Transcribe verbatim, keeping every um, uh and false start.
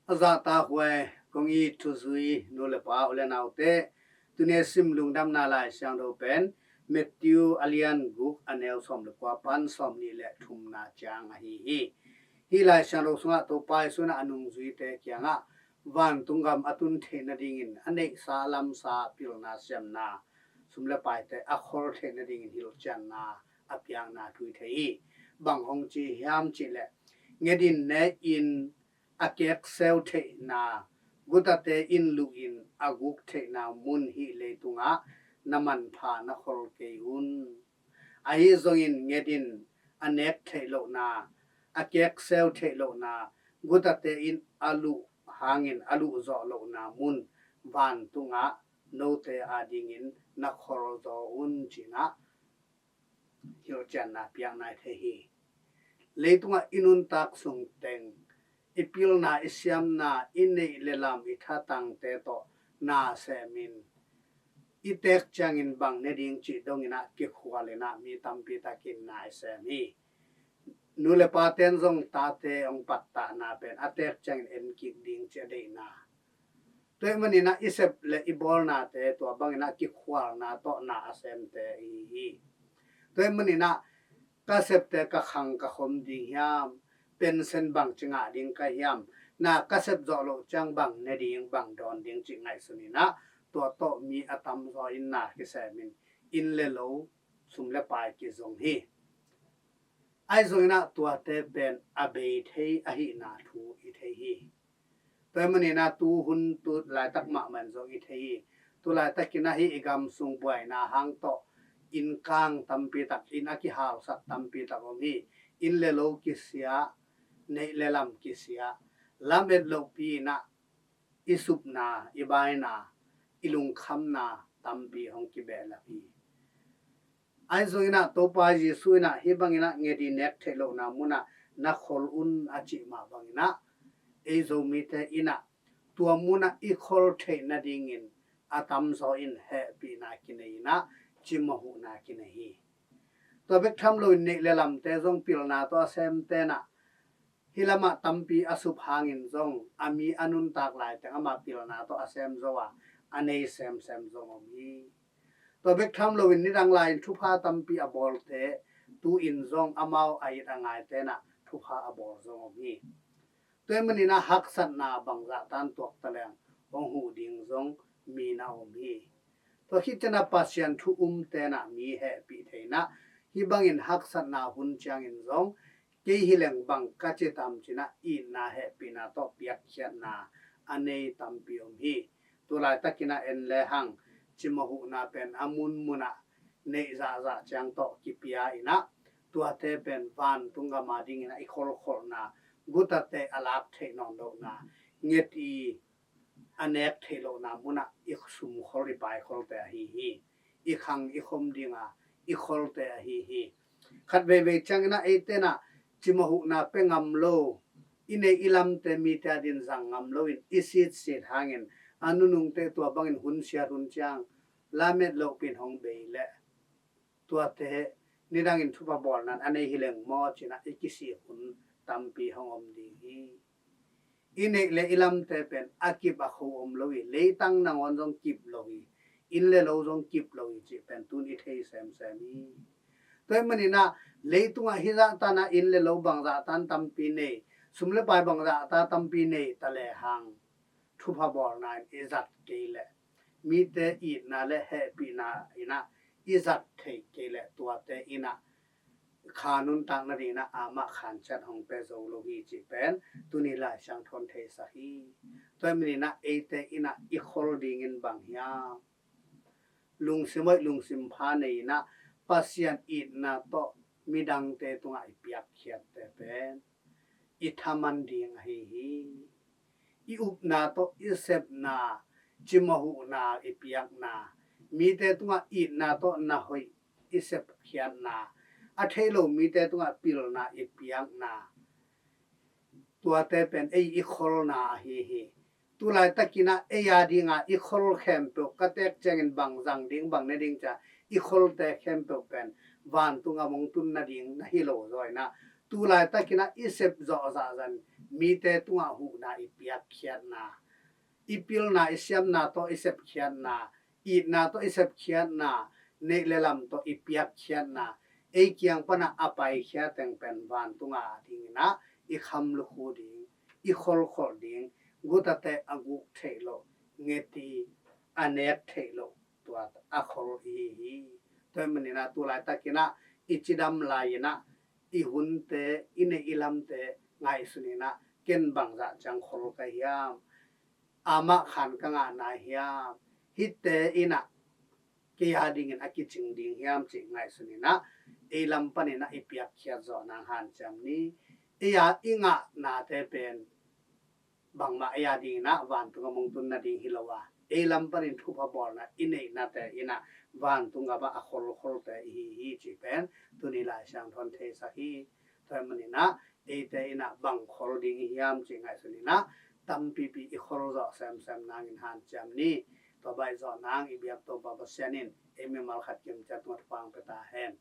A zahtakhuai kong it thuzui nu le pa u le naute, tuni a sim lungdamna Lai Siangtho pen Matthew a lian guk a neu sawm le kua pan sawm nih le thumna ciang ahi hi. Hih Lai Siangtho sungah Topa Jesu in a nungzuite kiangah vantung gam a tun theih nadingin a neihsa lamsa pilna siamna, sum le paite a khol theih nadingin hilhcianna a piakna thu i thei hi. Bang hong ci hiam cih leh, nget in, nek in, a kekseu theihna, gutate in luh in a guk theihna mun hih leitungah na manpha na khol kei un. Ahi zongin nget in, a nek theih lohna, a kekseu theih lohna, gutate in a luh hangin a luh zawh lohna mun vantungah note adingin na khol zaw un, ci-in ah hilhcianna piakna i thei hi. Leitungah i nuntak sung teng i pilna, i siamna, i neih le lam, i thatangte tawh na semin i teek ciangin bang ne ding cih dongin ah kikhual in ah mi tampi takin na i sem hi. Nu le paten zong tate hong pattahna pen a teek ciangin en kik ding cih a deihna. Tua ahih manin ah i sep le i bawlnate tua bangin ah kikhualna tawh na a semte i hi hi. Tua ahih manin ah ka septe ka khang ka khom ding hiam, pension bangci ngah ding ka hiam, na ka sep zawh loh ciang bang ne ding, bang dawn ding cih ngaihsun in ah tua tawh mi a tamzaw in na kisemin inn le lo, sum le pai kizong hi. Ahi zongin ah tuate pen a bei thei ahihna thu i thei hi. Tua ahih manin ah tu hun tu laitak mahmah in zong i thei hi. Tu laitakin ah hih i gam sung buaina hang tawh innkang tampi tak, inn a kihalsak tampi tak om hi. Inn le lo kisia, neih le lam kisia, lamet lohpi in ah i supna, i baina, i lungkhamna tampi hong kibehlap hi. Ahi zongin ah Topa Jesu in ah hih bangin ah nget in, nek theih lohna munah na khol un a cih mah bangin ah ei Zomite in ah tua munah i khol theih nadingin a tamzaw in hehpihna kinei in ah cimawh huhna kinei hi. Tua bek tham loin neih le lamte zong pilna tawh a semte in ah hih lamah tampi a sup hangin zong a mi a nuntak laiteng amah pilna tawh a sem zo a, a nei semsem zong om hi. Tua bek tham loin nidang lai-in thupha tampi a bawlte tu-in zong amau a it a ngaite in ah thupha a bawl zong om hi. Tua ahih manin ah haksatna bangzah tan tuak taleng hong huh ding zong mi na om hi. Tua khit ciangin ah Pasian thu umte in ah mi hehpih thei in ah hih bangin haksatna hun ciangin zong kei hi leng bang ka ci tam ci-in ah itna hehpihna tawh piakkhiatna a nei tampi om hi. Tu laitakin ah en le hang cimawh huhna pen a munmun ah neih zahzah ciang tawh kipia in ah tuate pen vantung gam adingin ah i kholkholhna, gutate a lak theih nawn lohna, nget i a nek theih lohna munah i sumkhol i paikholte ahi hi. I khang i khom dinga i kholte ahi hi. Khat veivei ciangin ah eite in ah cimawh huhna pia ngam lo, i neih i lamte mite adingin zang ngam loin i sitsit hangin a nunungte tua bangin hun siat hun ciang lamet lohpi in hong bei leh tuate nidangin thupha bawlna in a nei hi leng maw ci-in ah i kisik hun tampi hong om ding hi. I neih le i lamte pen a kip a kho om lo hi. Leitang nangawn zong kip lo hi. Inn le lo zong kip lo hi cih pen tu-in i thei semsem hi. Tua ahih manin ah leitungah hih zah tan ah inn le lo bangzah tan tampi nei, sum le pai bangzah tan tampi nei ta le hang thupha bawlna in i zat kei leh, mite itna le hehpihna in ah i zat theih kei leh tuate in ah kha nuntak nadingin ah amah khanciat hong pia zo lo hi cih pen tuni Lai Siangtho in theisak hi. Tua ahih manin ah eite in ah i khol dingin bang hiam, lungsim hoih lungsim pha nei in ah Pasian itna tawh midangte tungah i piakkhiatte pen i thaman ding ahi hi. I upna tawh i sepna, cimawh huhna i piakna, mite tungah itna tawh na hoih i sepkhiatna, a thei lo mite tungah pilna i piakna, tuate pen ei i kholna ahi hi. Tu laitakin ah ei adinga i khol khempeuh, ka teek ciangin bang zang ding, bang ne ding ci-a i kholte khempeuh pen vantung a mong tun nading na hi lo zaw in ah, tu laitakin ah i sep zawh zahzah in mite tungah huhna i piakkhiatna, i pilna, i siamna tawh i sepkhiatna, itna tawh i sepkhiatna, neih le lam tawh i piakkhiatna, ei kiang panah a paikhia teng pen vantung a dinginah i kham lukhu ding, i kholkholh ding, gutate a guk theih loh, ngeti a nek theih loh, tua a khol ihi hi. Tua hi maninah tu laitakinah i cidam lai-inah i hunte, i neih i lamte ngaihsuninah ken bangzah ciang khol ka hiam, amah khan ka ngahna hiam, hihte inah kei a dingin a kicing ding hiam cih ngaihsuninah ei lam paninah i piakkhiat zawh nang hanciam ni. Ei a i ngahnate pen bangmah ei a dinginah vantung a mongtun nading hi lo a, ei lam panin thupha bawlna i neihnate inah vantung gamah a kholkholte ihi hi cih pen tuni Lai Siangtho in theisak hi. Tua hi maninah eite inah bang khol ding i hiam cih ngaihsuninah tampipi i khol zawh semsem nangin hanciam ni. Tua baih zawh nang i biak Topa Pasian in ei mimal khat kimciat tungah thupha hong pia ta hen.